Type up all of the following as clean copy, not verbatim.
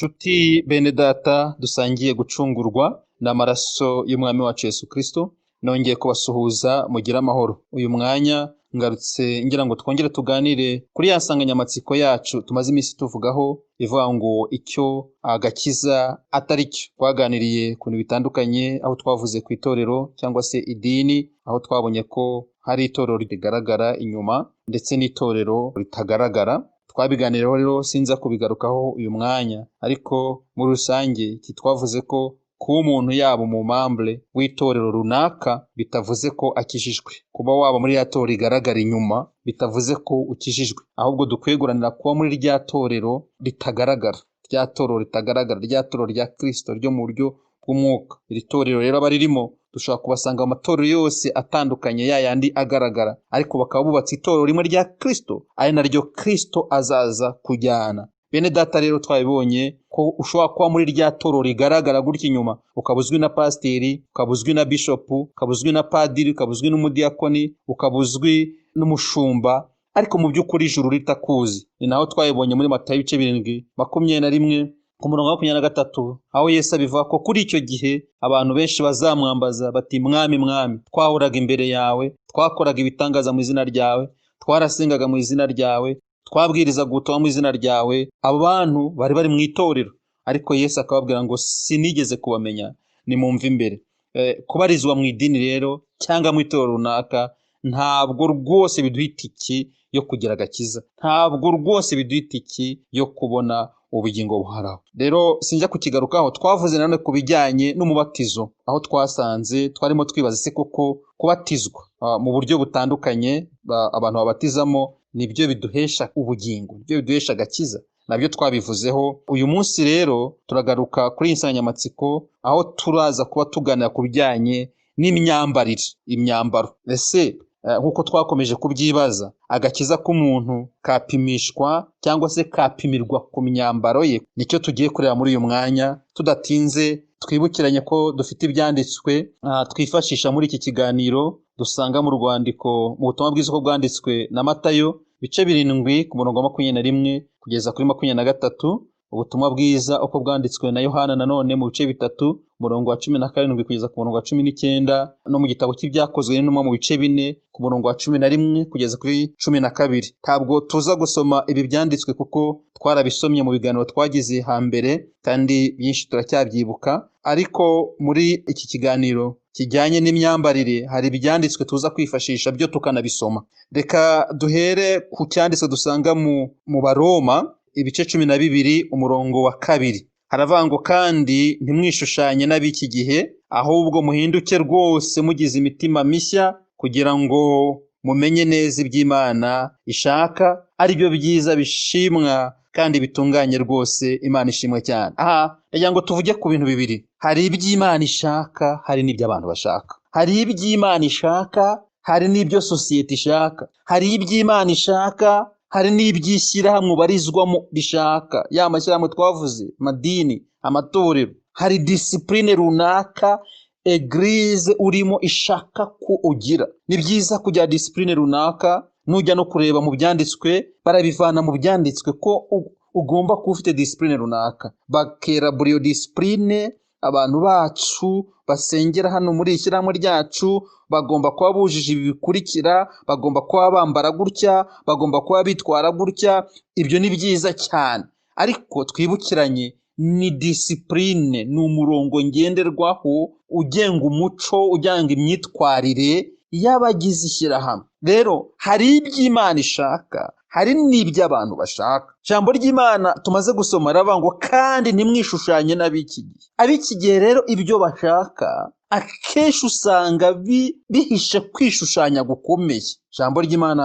Nshuti bene data dusangiye gucungurwa n'amaraso y'Umwami wacu Yesu Kristo, nongeye kubasuhuza, mugire amahoro. Uyu mwanya ngarutse ngira ngo twongere tuganire kuri ya nsanganyamatsiko yacu tumaze iminsi tuvugaho, ivuga ngo icyo agakiza atari cyo. Twaganiriye ku bintu bitandukanye, aho twavuze ku itorero cyangwa se idini, aho twabonye ko hari itorero rigaragara inyuma ndetse n'itorero ritagaragara. Twabiganiriyeho rero, sinza kubigarukaho uyu mwanya, ariko muri rusange iki twavuze ko kuba umuntu yaba umumembre w'itorero runaka bitavuze ko akijijwe. Kuba waba muri rya torero rigaragara inyuma bitavuze ko ukijijwe, ahubwo dukwiye guharanira kuba muri rya torero ritagaragara, rya torero ritagaragara, rya torero rya Kristo ryo mu buryo bw'umwuka. Iri torero rero abaririmo dushobora kubasanga mu matorero yose atandukanye, ya yandi agaragara, ariko bakaba bubatse itorero rimwe rya Kristo, ari naryo Kristo azaza kujyana. Bene data, rero twabibonye ko ushobora kuba muri rya torero rigaragara gutya inyuma, ukaba uzwi na pasiteri, ukaba uzwi na bishopu, ukaba uzwi na padiri, ukaba uzwi n'umudiyakoni, ukaba uzwi n'umushumba, ariko mu by'ukuri ijuru ritakuzi. Ni naho twabibonye muri Matayo ibice 7:21 ku murongo wa 23, aho Yesu abivuga ko kuri icyo gihe abantu benshi bazamwambaza bati: "Mwami, Mwami, twahoraga imbere yawe, twakoraga ibitangaza mu izina ryawe, twarasengaga mu izina ryawe, twabwirizaga ubutumwa mu izina ryawe." Abo bantu bari bari mu itorero, ariko Yesu akababwira ngo: "Sinigeze kubamenya, nimumve imbere." Kubarizwa mu idini rero cyangwa mu itorero runaka ntabwo rwose biduha itiki yo kugira agakiza, ntabwo rwose biduha itiki yo kubona ubugingo buhoraho. Rero sinjya kukigarukaho. Twavuze nanone ku bijyanye n'umubatizo, aho twasanze twarimo twibaza se koko kubatizwa mu buryo butandukanye abantu babatizamo nibyo biduhesha ubugingo, nibyo biduhesha agakiza? Nabyo twabivuzeho. Uyu munsi rero turagaruka kuri iyi nsanganyamatsiko, aho turaza kuba tuganira ku bijyanye n'imyambarire, imyambaro. Ese nk'uko twakomeje kubyibaza, agakiza k'umuntu kapimishwa cyangwa se kapimirwa ku myambaro ye? Nicyo tugiye kureba muri uyu mwanya. Tudatinze, twibukiranye ko dufite ibyanditswe twifashisha muri iki kiganiro, dusanga mu rwandiko, mu butumwa bwiza uko bwanditswe na Matayo, ibice 7 ku murongo wa 21 kugeza kuri 23. Ubutumwa bwiza uko bwanditswe na Yohana nanone mu bice 3, umurongo wa 17 kugeza ku murongo wa 19, no mu gitabo cy'Ibyakozwe n'Intumwa mu bice 4 ku murongo wa 11 kugeza kuri 12. Ntabwo tuza gusoma ibi byanditswe kuko twarabisomye mu biganiro twagize hambere, kandi byinshi turacyabyibuka, ariko muri iki kiganiro kijyanye n'imyambarire hari ibyanditswe tuza kwifashisha byo tukanabisoma. Reka duhere ku cyanditswe dusanga mu Baroma ibice 12 umurongo wa 2. Haravuga ngo: "Kandi ntimwishushanye n'ab'iki gihe, ahubwo muhinduke rwose mugize imitima mishya, kugira ngo mumenye neza iby'Imana ishaka, ari byo byiza bishimwa kandi bitunganye rwose." Imana ishimwe cyane. Aha ndagira ngo tuvuge ku bintu bibiri: hari iby'Imana ishaka, hari n'ibyo abantu bashaka. Hari iby'Imana ishaka, hari n'ibyo sosiyete ishaka. Hari iby'Imana ishaka, hari n'iby'ishyirahamwe ubarizwamo rishaka, ya mashyirahamwe twavuze, amadini, amatorero. Hari discipline runaka église urimo ishaka ko ugira. Ni byiza kugira discipline runaka. Nujya no kureba mu byanditswe, barabivana mu byanditswe ko ugomba kuba ufite discipline runaka, bakera buri iyo discipline. Abantu bacu basengera hano muri iri shyirahamwe ryacu bagomba kuba bujuje ibi bikurikira, bagomba kuba bambara gutya, bagomba kuba bitwara gutya. Ibyo ni byiza cyane, ariko twibukiranye, ni discipline, ni umurongo ngenderwaho ugenga umuco, ugenga imyitwarire y'abagize ishyirahamwe. Rero hari iby'Imana ishaka, hari n'ibyo abantu bashaka. Ijambo ry'Imana tumaze gusoma riravuga ngo: "Kandi ntimwishushanye n'ab'iki gihe." Ab'iki gihe rero ibyo bashaka akenshi usanga bihishe kwishushanya gukomeye. Ijambo ry'Imana,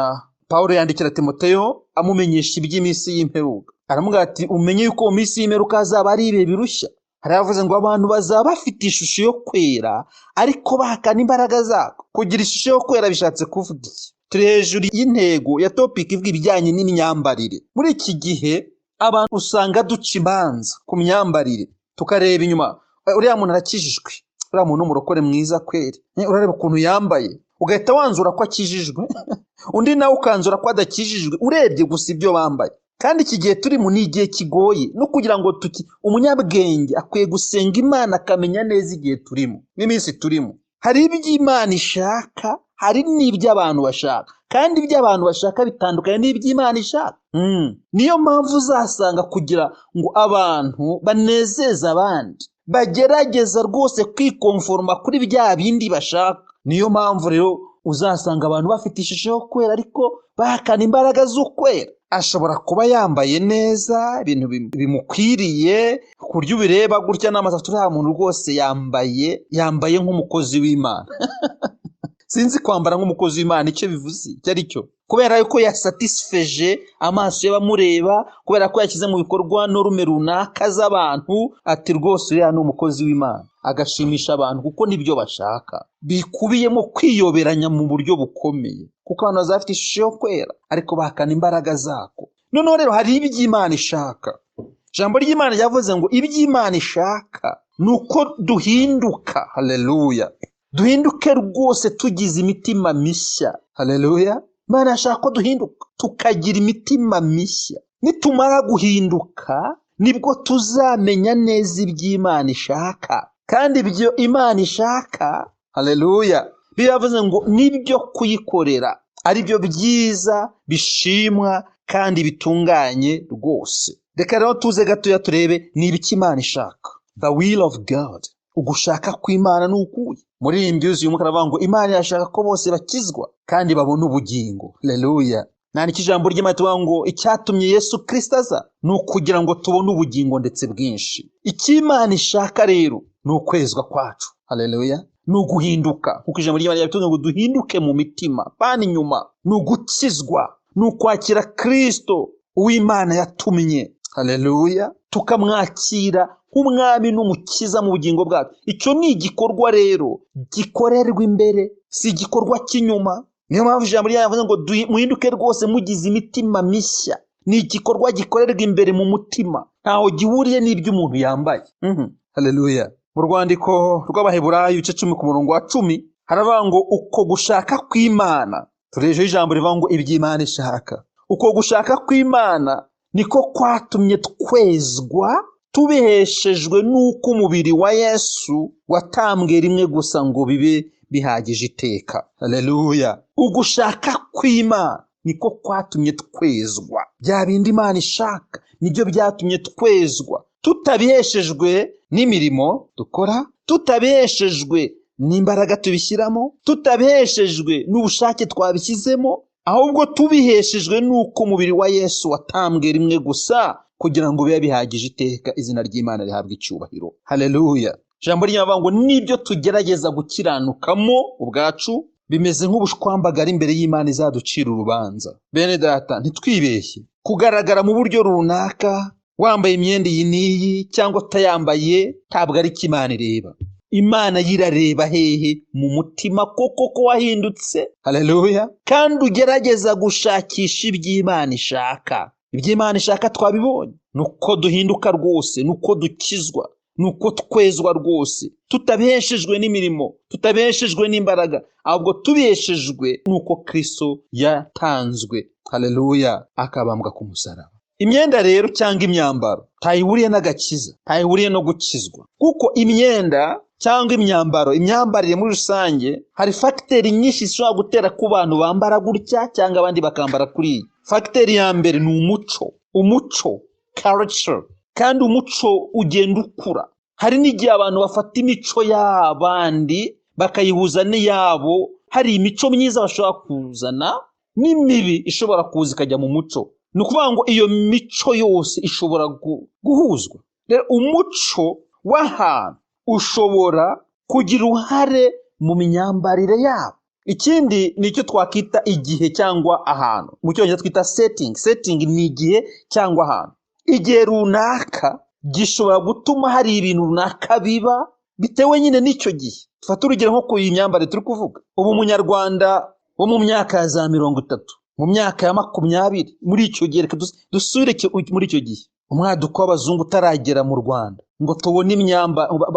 Pawulo yandikira Timoteyo amumenyesha iby'iminsi y'imperuka, aramubwira ati: "Umenye yuko mu minsi y'imperuka hazaba ari ibihe birushya." Hari yavuze ngo abantu bazaba bafite ishusho yo kwera ariko bahakana imbaraga zako. Kugira ishusho yo kwera bishatse kuvuga iki? Turi hejuru y'intego ya topic ivuga ibijyanye n'imyambarire. Muri iki gihe abantu usanga duca imanza ku myambarire, tukareba inyuma: "Uriya muntu arakijijwe, uriya muntu ni umurokore mwiza kweri. Urareba ukuntu yambaye," ugahita wanzura ko akijijwe, undi nawe ukanzura ko adakijijwe urebye gusa ibyo bambaye. Kandi iki gihe turimo ni igihe kigoye, no kugira ngo umunyabwenge akwiye gusenga Imana akamenya neza igihe turimo n'iminsi turimo. Hari ibyo Imana ishaka, hari n'ibyo abantu bashaka, kandi ibyo abantu bashaka bitandukanye n'ibyo Imana ishaka. Niyo mpamvu uzasanga kugira ngo abantu banezeze abandi, bagerageza rwose kwikonforoma kuri bya bindi bashaka. Niyo mpamvu rero uzasanga abantu bafite ishusho yo kwera ariko bahakana imbaraga z'ukwera. Ashobora kuba yambaye neza, ibintu bimukwiriye, ku buryo ubireba gutya n'amaso, uriya muntu rwose yambaye nk'umukozi w'Imana. Sinzi kwambara nk'umukozi w'Imana icyo bivuze icyo ari cyo, kubera yuko yasatisfeje amaso y'abamureba, kubera ko yashyize mu bikorwa norme runaka z'abantu, ati rwose uriya ni umukozi w'Imana, agashimisha abantu kuko nibyo bashaka. Bikubiyemo kwiyoberanya mu buryo bukomeye, kuko abantu bazaba bafite ishusho yo kwera ariko bahakana imbaraga zako. Noneho rero hari ibyo Imana ishaka. Ijambo ry'Imana ryavuze ngo ibyo Imana ishaka ni uko duhinduka. Haleluya! Duhinduke rwose tugize imitima mishya. Haleluya! Imana yashaka ko duhinduka tukagira imitima mishya. Nitumara guhinduka nibwo tuzamenya neza ibyo Imana ishaka. Kandi ibyo Imana ishaka, haleluya, biravuze ngo nibyo kuyikorera ari byo byiza bishimwa kandi bitunganye rwose. Reka rero tuze gatoya turebe ni ibiki Imana ishaka. The will of God, ugushaka kw'Imana ni ukuhe? Muri iyi yuzuye Umwuka aravuga ngo Imana irashaka ko bose bakizwa kandi babona ubugingo. Haleluya! Nandika ijambo ry'Imana tuvuga ngo icyatumye Yesu Kristo aza ni ukugira ngo tubone ubugingo ndetse bwinshi. Icyo Imana ishaka rero ni ukwezwa kwacu. Haleluya! Ni uguhinduka, kuko ijambo ry'Imana ryatubwiye ngo duhinduke mu mitima, pana inyuma. Ni ugukizwa, ni ukwakira Kristo uw'Imana yatumye. Haleluya! Tukamwakira nk'umwami n'umukiza mu bugingo bwacu. Icyo ni igikorwa rero gikorerwa imbere, si igikorwa cy'inyuma. Niyo mpamvu ijambo ry'Imana rivuze ngo muhinduke rwose mugize imitima mishya. Ni igikorwa gikorerwa imbere mu mutima, ntaho gihuriye n'ibyo umuntu yambaye. Haleluya! Mu rwandiko rw'Abaheburayo ibice 10 ku murongo wa 10 haravuga ngo uko gushaka kw'Imana, turejeho ijambo rivuga ngo ibyo Imana ishaka. Uko gushaka kw'Imana niko kwatumye twezwa tubiheshejwe n'uko umubiri wa Yesu watambwe rimwe gusa ngo bibe bihagije iteka. Haleluya! Ugushaka kw'Imana niko kwatumye twezwa. Bya bindi Imana ishaka nibyo byatumye twezwa, tutabiheshejwe n'imirimo dukora, tutabiheshejwe n'imbaraga tubishyiramo, tutabiheshejwe n'ubushake twabishyizemo, ahubwo tubiheshejwe n'uko umubiri wa Yesu watambwe rimwe gusa kugira ngo bibe bihagije iteka. Izina ry'Imana rihabwe icyubahiro. Haleluya! Ijambo ry'Imana ngo nibyo tugerageza gukiranukamo ubwacu bimeze nk'ubushwambagara imbere y'Imana izaducira urubanza. Bene data, ntitwibeshye kugaragara mu buryo runaka wambaye imyenda iyi n'iyi cyangwa utayambaye, ntabwo ari cyo Imana ireba. Imana yirareba hehe? Mu mutima koko ko wahindutse. Haleluya! Kandi ugerageza gushakisha ibyo Imana ishaka. Ibyo Imana ishaka twabibonye, nuko duhinduka rwose, nuko dukizwa, nuko twezwa rwose, tutabiheshejwe n'imirimo, tutabiheshejwe n'imbaraga, ahubwo tubiheshejwe nuko Kristo yatanzwe. Haleluya! Akabambwa ku musaraba. Imyenda rero cyangwa imyambaro ntayihuriye n'agakiza, ntayihuriye no gukizwa, kuko imyenda cyangwa imyambaro, imyambarire muri rusange, hari facteur nyinshi zishobora gutera ku bantu bambara gutya cyangwa abandi bakambara kuri iyi. Facteur ya mbere ni umuco, umuco culture, kandi umuco ugenda ukura. Hari n'igihe abantu bafata imico y'abandi bakayihuza n'iyabo. Hari imico myiza bashobora kuzana n'imibi ishobora kuza ikajya mu muco. Ni ukuvuga ngo iyo mico yose ishobora guhuzwa. Rero umuco w'ahantu ushobora kugira uruhare mu myambarire yabo. Ikindi ni icyo twakita igihe cyangwa ahantu, mu cyongereza twita setting. Setting ni igihe cyangwa ahantu. Igihe runaka gishobora gutuma hari ibintu runaka biba bitewe nyine n'icyo gihe. Dufate urugero nko ku myambarire turi kuvuga. Ubu umunyarwanda wo mu myaka ya za 30, mu myaka ya 20, muri icyo gihe, reka dusubire muri icyo gihe, umwaduko w'abazungu utaragera mu Rwanda, ngo tubone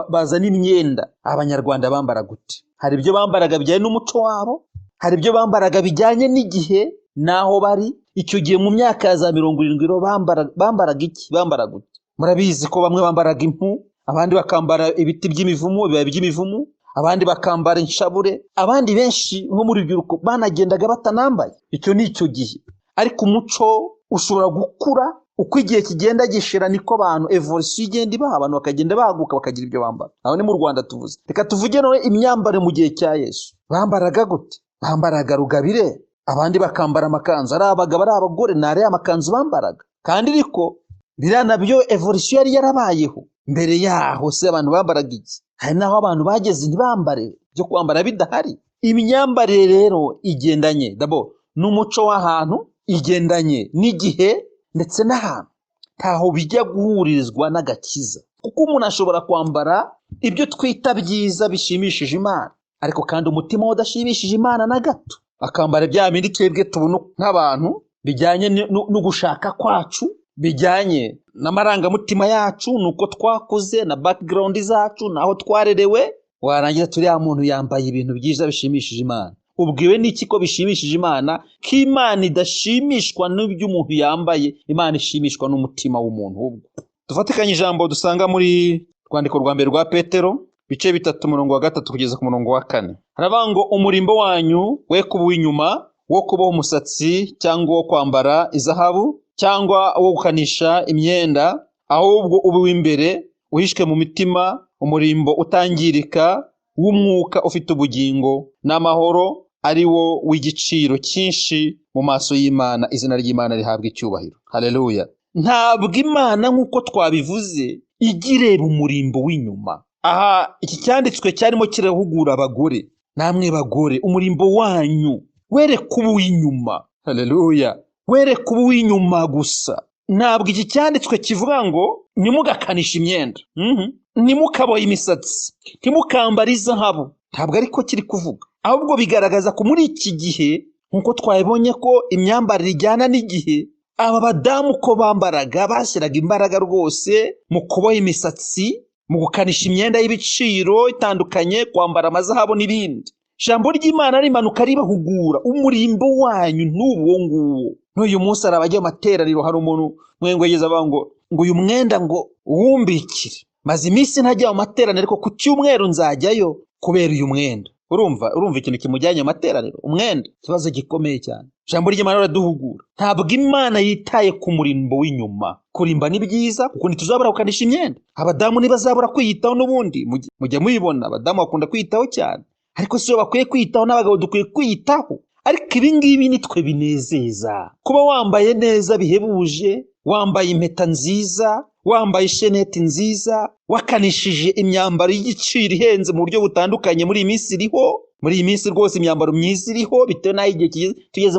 bazane imyenda, abanyarwanda bambara gute? Hari ibyo bambaraga bijyanye n'umuco wabo, hari ibyo bambaraga bijyanye n'igihe n'aho bari. Icyo gihe mu myaka ya za 70 rero bambaraga iki? Bambaraga gute? Murabizi ko bamwe bambaraga impu, abandi bakambara ibiti by'imivumu, ibibabi by'imivumu, abandi bakambara inshabure, abandi benshi nko muri rubyiruko banagendaga batanambaye. Icyo ni icyo gihe. Ariko umuco ushobora gukura uko igihe kigenda gishira, niko abantu evolution igenda ibaha, abantu bakagenda baguka bakagira ibyo bambara. Aho ni mu Rwanda tuvuze. Reka tuvuge none imyambarire mu gihe cya Yesu. Bambaraga gute? Bambaraga rugabire, abandi bakambara amakanzu, ari abagabo ari abagore, ni ariya makanzu bambaraga. Kandi ariko biriya nabyo evolution yari yarabayeho. Mbere yaho se abantu bambaraga iki? Hari n'aho abantu bageze ntibambare, byo kwambara bidahari. Imyambarire rero igendanye d'abord n'umuco w'ahantu, igendanye n'igihe ndetse n'ahantu. Ntaho bijya guhurizwa n'agakiza, kuko umuntu ashobora kwambara ibyo twita byiza bishimishije Imana, ariko kandi umutima we udashimishije Imana na gato, akambara bya bindi twebwe tubona nk'abantu bijyanye no gushaka kwacu, bijyanye n'amarangamutima yacu, nuko twakuze na background zacu, naho twarerewe. Warangiza turiya muntu yambaye ibintu byiza bishimishije Imana. Ubwiwe n'iki ko bishimishije Imana? Ko Imana idashimishwa n'ibyo umuntu yambaye, Imana ishimishwa n'umutima w'umuntu. Ubwo dufatikanye ijambo dusanga muri rwandiko rwa mbere rwa Petero, bice 3 umurongo wa 3 kugeza ku murongo wa 4. Haravuga ngo umurimbo wanyu we kuba uw'inyuma, wo kuboha umusatsi cyangwa wo kwambara izahabu cyangwa wo gukanisha imyenda, ahubwo ube uw'imbere uhishwe mu mitima, umurimbo utangirika w'umwuka ufite ubugingo n'amahoro, ari wo w'igiciro cyinshi mu maso y'Imana. Izina ry'Imana rihabwa icyubahiro. Haleluya. Ntabwo Imana nk'uko twabivuze ijya ireba umurimbo w'inyuma. Aha iki cyanditswe cyarimo kirahugura abagore. Namwe bagore, umurimbo wanyu wereka uba uw'inyuma. Haleluya. Wereka uba uw'inyuma gusa. Ntabwo iki cyanditswe kivuga ngo ntimugakanishe imyenda, ntimukabohe imisatsi, ntimukambare izahabu. Ntabwo ariko kiri kuvuga. Ahubwo bigaragaza ko muri iki gihe, nk'uko twabibonye ko imyambarire ijyana n'igihe, aba badamu ko bambaraga bashyiraga imbaraga rwose mu kuboha imisatsi, mu gukanisha imyenda y'ibiciro itandukanye, kwambara amazahabu n'ibindi. Ijambo ry'Imana rimanuka ribahugura, umurimbo wanyu n'uwo nguwo. N'uyu munsi hari abajya mu materaniro, hari umuntu mwengwegeza avuga ngo uyu mwenda ngo uwumbikire. Maze iminsi ntajya mu materaniro, ariko ku cyumweru nzajyayo kubera uyu mwenda. Urumva ikintu kimujyanye mu materaniro, umwenda, ikibazo gikomeye cyane. Ijambo ry'Imana riraduhugura. Ntabwo Imana yitaye ku murimbo w'inyuma. Kurimba ni byiza kuko ntituzabura gukanisha imyenda. Abadamu ntibazabura kwiyitaho n'ubundi, mujya mubibona, abadamu bakunda kwiyitaho cyane. Ariko si bo bakwiye kwiyitaho, n'abagabo dukwiye kwiyitaho. Ariko ibi ngibi nitwe binezeza. Kuba wambaye neza bihebuje, wambaye impeta nziza, wambaye isheneti nziza, wakanishije imyambaro y'igiciro ihenze mu buryo butandukanye. Muri iyi minsi iriho, muri iyi minsi rwose imyambaro myiza iriho, bitewe n'aho igihe kigeze. Tugeze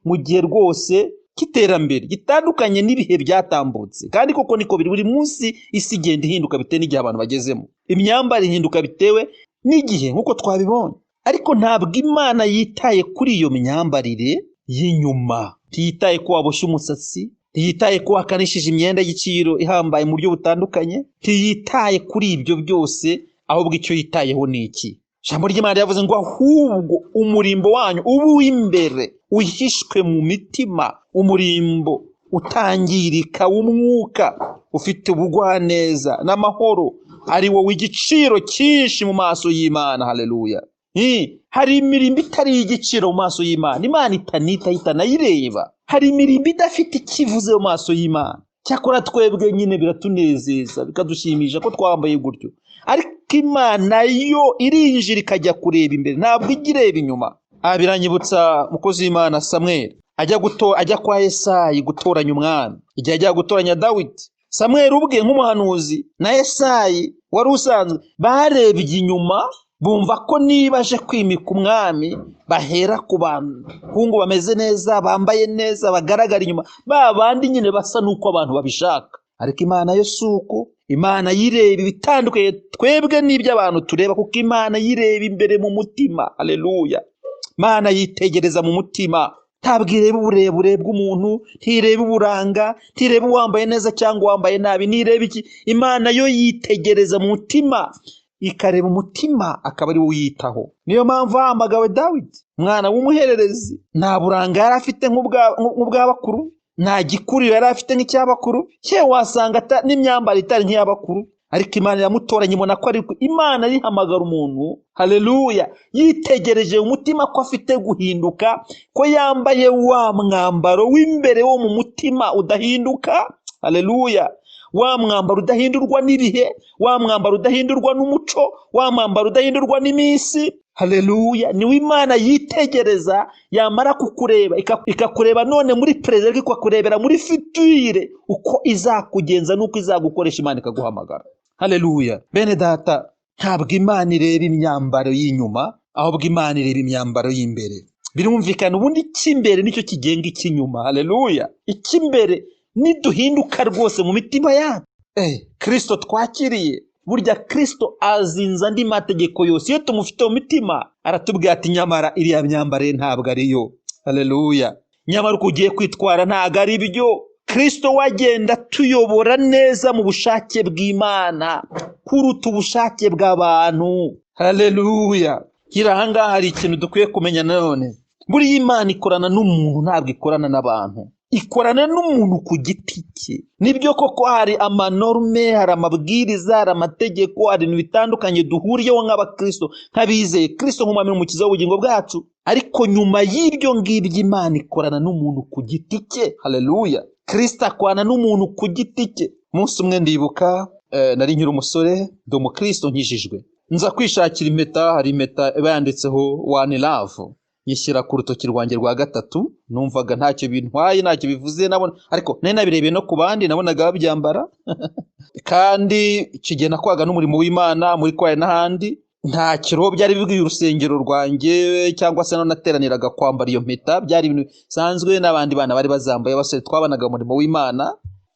mu gihe rwose cy'iterambere gitandukanye n'ibihe byatambutse. Kandi koko niko biri, buri munsi isi igenda ihinduka bitewe n'igihe abantu bagezemo. Imyambarire ihinduka bitewe n'igihe nk'uko twabibonye. Ariko ntabwo Imana yitaye kuri iyo myambarire y'inyuma. Ntiyitaye ko waboshye umusatsi, ntiyitaye ko wakanishije imyenda y'igiciro ihambaye mu buryo butandukanye, ntiyitaye kuri ibyo byose, ahubwo icyo yitayeho ni iki? Ijambo ry'Imana ryavuze ngo ahubwo umurimbo wanyu ube uw'imbere, uhishwe mu mitima, umurimbo utangirika w'umwuka ufite ubugwaneza n'amahoro, ari wo w'igiciro cyinshi mu maso y'Imana. Haleluya. Hari imirimbo itari iy'igiciro mu maso y'Imana, Imana itanita itanayireba. Hari imirimbo idafite ikivuze mu maso y'Imana. Cyakora twebwe nyine biratunezeza, bikadushimisha ko twambaye gutyo. Ariko Imana yo irinjira ikajya kureba imbere, ntabwo ijya ireba inyuma. Biranyibutsa mukozi w'Imana Samweli ajya kwa Yesayi gutoranya umwami. Igihe ajya gutoranya Dawidi, Samweli ubwe nk'umuhanuzi na Yesayi wari usanzwe barebye inyuma, bumva ko niba aje kwimika umwami bahera ku bahungu bameze neza, bambaye neza, bagaragara inyuma, ba bandi nyine basa n'uko abantu babishaka. Ariko Imana yo si uko. Imana yireba ibitandukanye twebwe n'ibyo abantu tureba, kuko Imana yireba imbere mu mutima. Haleluya. Imana yitegereza mu mutima. Ntabwo ireba uburebure bw'umuntu, ntireba uburanga, ntireba uwambaye neza cyangwa uwambaye nabi, ntireba iki. Imana yo yitegereza mu mutima, ikareba umutima akaba ari wo uyitaho. Niyo mpamvu ahamagawe Dawidi. Umwana w'umuhererezi, nta buranga yari afite nk'ubwa bakuru, nta gikuriro yari afite nk'icy'abakuru, ye wasanga n'imyambaro itari nk'iy'abakuru, ariko Imana iramutoranya, ibona ko ari Imana rihamagara umuntu. Haleluya! Yitegereje umutima ko afite guhinduka, ko yambaye wa mwambaro w'imbere wo mu mutima udahinduka. Haleluya! Wa mwambaro udahindurwa n'ibihe, wa mwambaro udahindurwa n'umuco, wa mwambaro udahindurwa n'iminsi. Haleluya! Niwe Imana yitegereza, yamara kukureba ikakureba none muri présent, ariko ikakurebera muri futur, uko izakugenza n'uko izagukoresha, Imana ikaguhamagara. Haleluya! Bene data, ntabwo Imana ireba imyambaro y'inyuma, ahubwo Imana ireba imyambaro y'imbere. Birumvikana, ubundi icy'imbere nicyo kigenga icy'inyuma. Haleluya! Icy'imbere niduhinduka rwose mu mitima yacu, Kristo twakiriye, burya Kristo azinza andi mategeko yose. Iyo tumufite mu mitima, aratubwira ati: "Nyamara iriya myambarire ntabwo ariyo." Haleluya! "Nyamara uko ugiye kwitwara ntabwo ari byo." Kristo wagenda tuyobora neza mu bushake bw'Imana kuruta ubushake bw'abantu. Haleluya! Kiri ahangaha, hari ikintu dukwiye kumenya nanone. Buriya Imana ikorana n'umuntu, ntabwo ikorana n'abantu, ikorana n'umuntu ku giti cye. Nibyo koko hari ama normes, hari amabwiriza, hari amategeko, hari ibintu bitandukanye duhuriyeho nk'abakristo, nk'abizeye Kristo nk'umwami n'umukiza w'ubugingo bwacu, ariko nyuma y'ibyo ngibyo Imana ikorana n'umuntu ku giti cye. Haleluya! Kristo akorana n'umuntu ku giti cye. Umunsi umwe ndibuka, nari nkiri umusore, ndi umukristo nkijijwe, nza kwishakira impeta. Hari impeta iba yanditseho "One Love", nyishyira ku rutoki rwanjye rwa gatatu. Numvaga ntacyo bintwaye, ntacyo bivuze nabona, ariko nari nabirebeye no ku bandi, nabonaga babyambara. Kandi icyo gihe nakoraga n'umurimo w'Imana muri kwaya n'ahandi. Nta kiro byari bibwiye urusengero rwanjye cyangwa se nateraniraga kwambara iyo mpeta, byari ibintu bisanzwe, n'abandi bana bari bazambaye, abasore twabanaga umurimo w'Imana.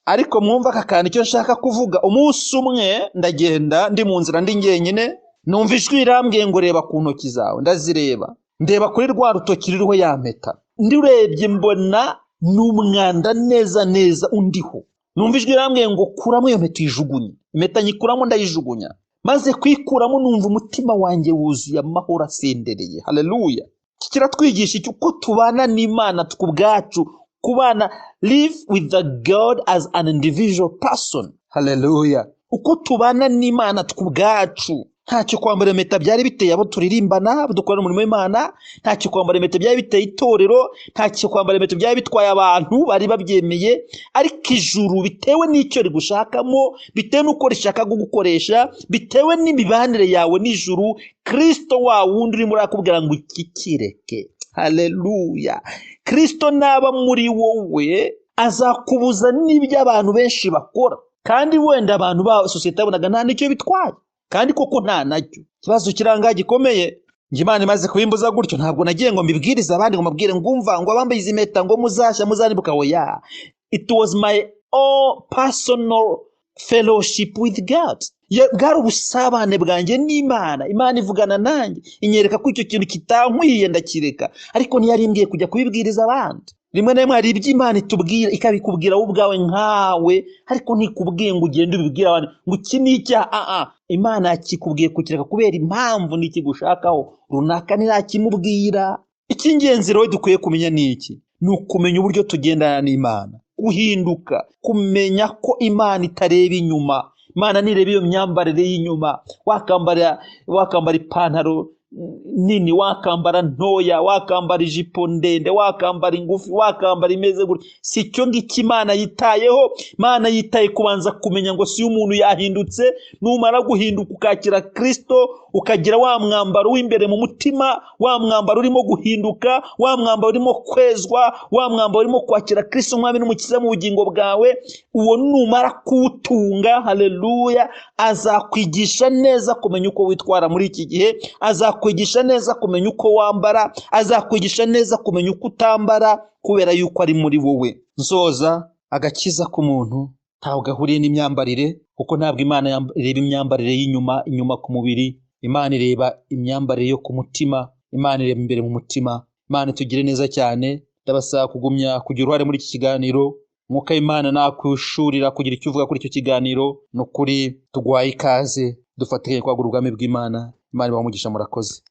Ariko mwumva aka kantu, icyo nshaka kuvuga: umunsi umwe ndagenda, ndi mu nzira, ndi njyenyine, numva ijwi rirambwiye ngo: "Reba ku ntoki zawe." Ndazireba, ndeba kuri rwa rutoki ruriho ya mpeta, ndirebye mbona ni umwanda neza neza undiho. Numva ijwi rirambwiye ngo: "Kuramo iyo mpeta uyijugunye." Impeta nyikuramo, ndayijugunya. Maze kuyikuramo, numva umutima wanjye wuzuye amahoro asendereye. Haleluya! Iki kiratwigisha iki? Uko tubana n'Imana twe ubwacu, kubana, live with the God as an individual person. Haleluya! Uko tubana n'Imana twe ubwacu. Ntacyo kwambara impeta byari biteye abo turirimbana, dukorana umurimo w'Imana, ntacyo kwambara impeta byari biteye itorero, ntacyo kwambara impeta byari bitwaye abantu bari babyemeye. Ariko ijuru, bitewe n'icyo rigushakamo, bitewe n'uko rishaka kugukoresha, bitewe n'imibanire yawe n'ijuru, Kristo wa wundi urimo urakubwira ngo iki kireke. Haleluya! Kristo naba muri wowe, azakubuza n'ibyo abantu benshi bakora, kandi wenda abantu ba sosiyete yabonaga nta n'icyo bitwaye, kandi koko nta nacyo. Ikibazo kiranga gikomeye, njye Imana imaze kubimbuza gutyo, ntabwo nagiye ngo mbibwirize abandi, ngo mbabwire ngo: "Umva, ngo abambaye izi mpeta, ngo muzashya, muzanibuka." Oya, it was my own personal fellowship with God. Bwari ubusabane bwanjye n'Imana. Imana ivugana nanjye, inyereka ko icyo kintu kitankwiye, ndakireka, ariko ntiyarimbwiye kujya kubibwiriza abandi. Rimwe na rimwe hari ibyo Imana itubwira, ikabikubwira wowe ubwawe nkawe, ariko ntikubwiye ngo ugende ubibwire abandi ngo iki ni icyaha. Aa, Imana yakikubwiye kukireka kubera impamvu n'ikigushakaho runaka, ntirakimubwira. Icy'ingenzi rero dukwiye kumenya ni iki? Ni ukumenya uburyo tugendana n'Imana, guhinduka, kumenya ko Imana itareba inyuma. Imana ntireba iyo myambarire y'inyuma. Wakambara ipantaro nini, wakambara ntoya, wakambara ijipo ndende, wakambara ingufi, wakambara imeze gutya, si icyo ngicyo Imana yitayeho. Imana yitaye kubanza kumenya ngo si umuntu yahindutse. Numara guhinduka, ukakira Kristo, ukagira wa mwambaro w'imbere mu mutima, wa mwambaro urimo guhinduka, wa mwambaro urimo kwezwa, wa mwambaro urimo kwakira Kristo umwami n'umukiza mu bugingo bwawe, uwo numara kuwutunga, haleluya, azakwigisha neza kumenya uko witwara muri iki gihe, azakwigisha neza kumenya uko wambara, azakwigisha neza kumenya uko utambara, kubera yuko ari muri wowe. Nsoza, agakiza k'umuntu ntabwo gahuriye n'imyambarire, kuko ntabwo Imana ireba imyambarire y'inyuma, inyuma ku mubiri. Imana ireba imyambarire yo ku mutima, Imana ireba imbere mu mutima. Imana itugire neza cyane. Ndabasaba kugumya kugira uruhare muri iki kiganiro. Mwuka w'Imana nakwishurira kugira icyo uvuga kuri icyo kiganiro, ni ukuri tuguhaye ikaze, dufatanye kwagura ubwami bw'Imana. Imana ibahe umugisha, murakoze.